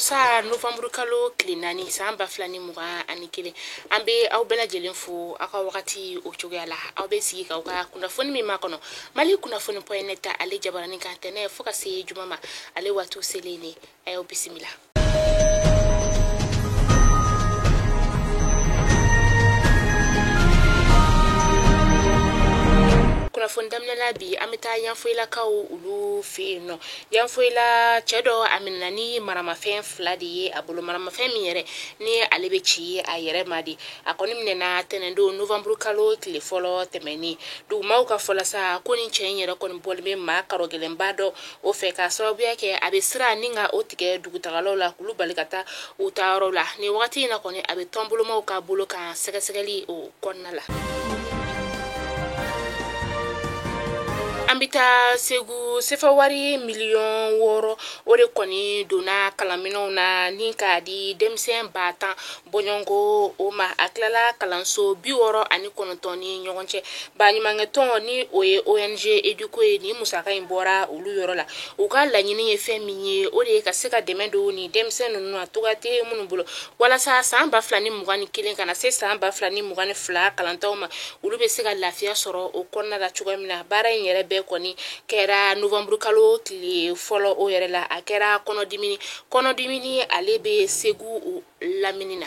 Alamisa novanburu kalo tile 4 san 2021, an bɛ aw bɛɛ lajɛlen fo aw ka wagati o cogoya la. Aw bɛ sigi k'aw ka kunnafoni min makɔnɔ Mali kunnafoni point net ale jabaranin kan tɛnɛ fo ka se juma ma, ale waatiw selen ne a y'aw bisimila. Kunnafoni daminɛ la bi, an bɛ taa Yanfoyilakaw olu fɛ yen nɔ. Yanfoyila cɛ dɔ a minɛna ni maramafɛn 2 de ye a bolo, maramafɛn min yɛrɛ ni ale bɛ ci a yɛrɛ ma de. A kɔni minɛna tɛnɛndon novanburu kalo tile fɔlɔ tɛmɛnen. Dugumaw ka fɔ la sa ko nin cɛ in yɛrɛ kɔni bɔlen bɛ maa karɔgɛlɛnba dɔ o fɛ k'a sababuya kɛ a bɛ sira ni ka o tigɛ dugutagalaw la k'olu bali ka taa u taayɔrɔ la. Nin wagati in na kɔni a bɛ tɔnbolomaw ka bolo kan sɛgɛsɛgɛli o kɔnɔna la. An bɛ taa Segu, sefa wari miliyɔn 6 o de kɔni donna kalanminɛnw na ni k'a di denmisɛn 10 000 bɔɲɔgɔnko o ma. A tilala kalanso 69 ni ɲɔgɔn cɛ. Baɲumankɛtɔn ni o ye ONG Educo ye, nin musaka in bɔra olu yɔrɔ la. U ka laɲini ye fɛn min ye, o de ye ka se ka dɛmɛ don nin denmisɛn ninnu na togoya tɛ minnu bolo, walasa san 2021 ka na se san 2022 kalantaw ma, olu bɛ se ka lafiya sɔrɔ o kɔnɔna la cogoya min na. Baara in yɛrɛ bɛɛ kɔni kɛra novanburu kalo tile fɔlɔ o yɛrɛ la. A kɛra kɔnɔdimini ale bɛ Segu o lamini na.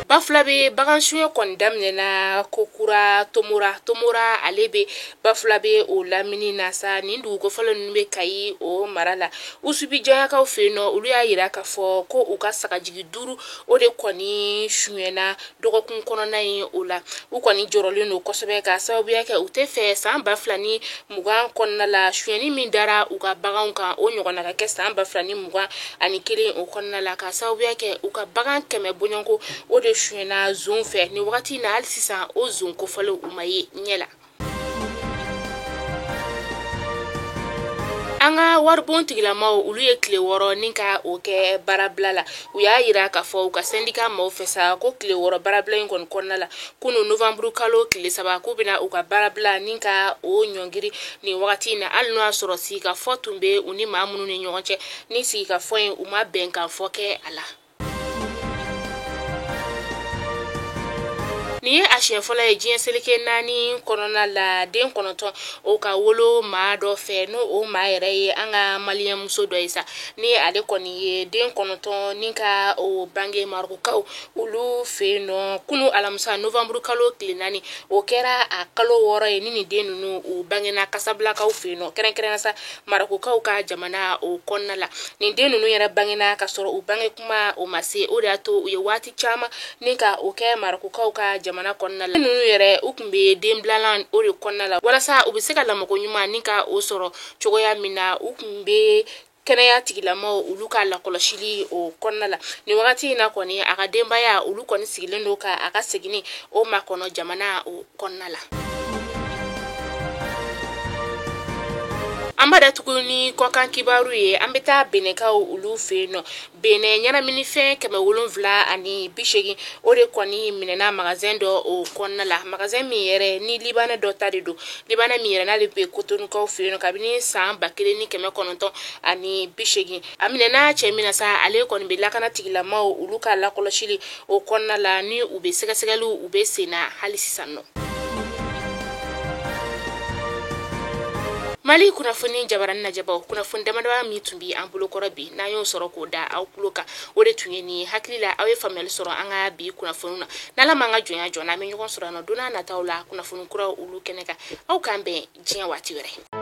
Bafulabe bagan suɲɛ kɔni daminɛna ko kura Tomora. Tomora ale bɛ Bafulabe o lamini na sa. Nin dugu kofɔlen ninnu bɛ Kayi o mara la. Usubijanyakaw fɛ yen nɔ, olu y'a yira k'a fɔ ko u ka sagajigi 5 o de kɔni suɲɛna dɔgɔkun kɔnɔna in o la. U kɔni jɔrɔlen don kosɛbɛ k'a sababuya kɛ u tɛ fɛ san 2020 kɔnɔna la suɲɛni min dara u ka baganw kan o ɲɔgɔnna ka kɛ san 2021 o kɔnɔna la, k'a sababuya kɛ u ka bagan 100 bɔɲɔgɔnko o de suɲɛna zon fɛ. Nin wagati in na hali sisan o zon kofɔlen u ma ye ɲɛ la. An ka waribon tigilamaw olu ye tile 6 ni ka o kɛ baarabila la. U y'a yira k'a fɔ u ka sɛndika maaw fɛ sa ko tile 6 baarabila in kɔni kɔnɔna la, kunun novanburu kalo tile 3 k'u bɛna u ka baarabila ni ka o ɲɔngiri nin wagati in na, hali n'o y'a sɔrɔ sigikafɔ tun bɛ u ni maa minnu ni ɲɔgɔn cɛ, ni sigikafɔ in u ma bɛnkanfɔ kɛ a la. Nin ye a siɲɛ fɔlɔ ye diɲɛ seleke 4 kɔnɔna la den 9 o ka wolo maa dɔ fɛ, n'o o maa yɛrɛ ye an ka maliyɛn muso dɔ ye sa, ni ale kɔni ye den 9 ni ka o bange Marɔkukaw olu fɛ yen nɔ kunu alamisa novanburu kalo tile 4. O kɛra a kalo 6 ye ni nin den ninnu u bangena Kasabilakaw fɛ yen nɔ, kɛrɛnkɛrɛnnenya sa Marɔkukaw ka jamana o kɔnɔna la. Nin den ninnu yɛrɛ bangena ka sɔrɔ u bange kuma o ma se, o de y'a to u ye waati caman ni ka o kɛ Marɔkukaw ka jamana kɔnɔna la. Ninnu yɛrɛ u tun bɛ den bilalan o de kɔnɔna la walasa u bɛ se ka lamɔko ɲuman ni ka o sɔrɔ cogoya min na. U tun bɛ kɛnɛya tigilamaw olu ka lakɔlɔsili o kɔnɔna la. Nin wagati in na kɔni a ka denbaya olu kɔni sigilen don ka a ka seginni o makɔnɔ jamana o kɔnɔna la. An b'a datugu ni kɔkan kibaru ye. An bɛ taa Benɛkaw olu fɛ yen nɔ. Benɛ ɲɛnaminifɛn 780 o de kɔni minɛna magasin dɔ o kɔnɔna la, magasin min yɛrɛ ni Libanɛ dɔ ta de don, Libanɛ min yɛrɛ n'ale bɛ Kotonukaw fɛ yen nɔ kabini san 1980. A minɛna cɛ min na sa, ale kɔni bɛ lakana tigilamaw olu ka lakɔlɔsili o kɔnɔna la, ni u bɛ sɛgɛsɛgɛliw u bɛ sen na hali sisan nɔ. Mali kunnafoni jabaranin lajɛbaw, kunnafoni damadama min tun bɛ an bolo kɔrɔ bi, n'an y'o sɔrɔ k'o da aw tulo kan, o de tun ye nin ye. Hakili la aw ye faamuyali sɔrɔ an ka bi kunnafoniw na. N'Ala m'an ka jɔnya jɔ, n'an bɛ ɲɔgɔn sɔrɔ yan nɔ don n'a nataw la kunnafoni kuraw olu kɛnɛ kan. Aw k'an bɛn diɲɛ waati wɛrɛ.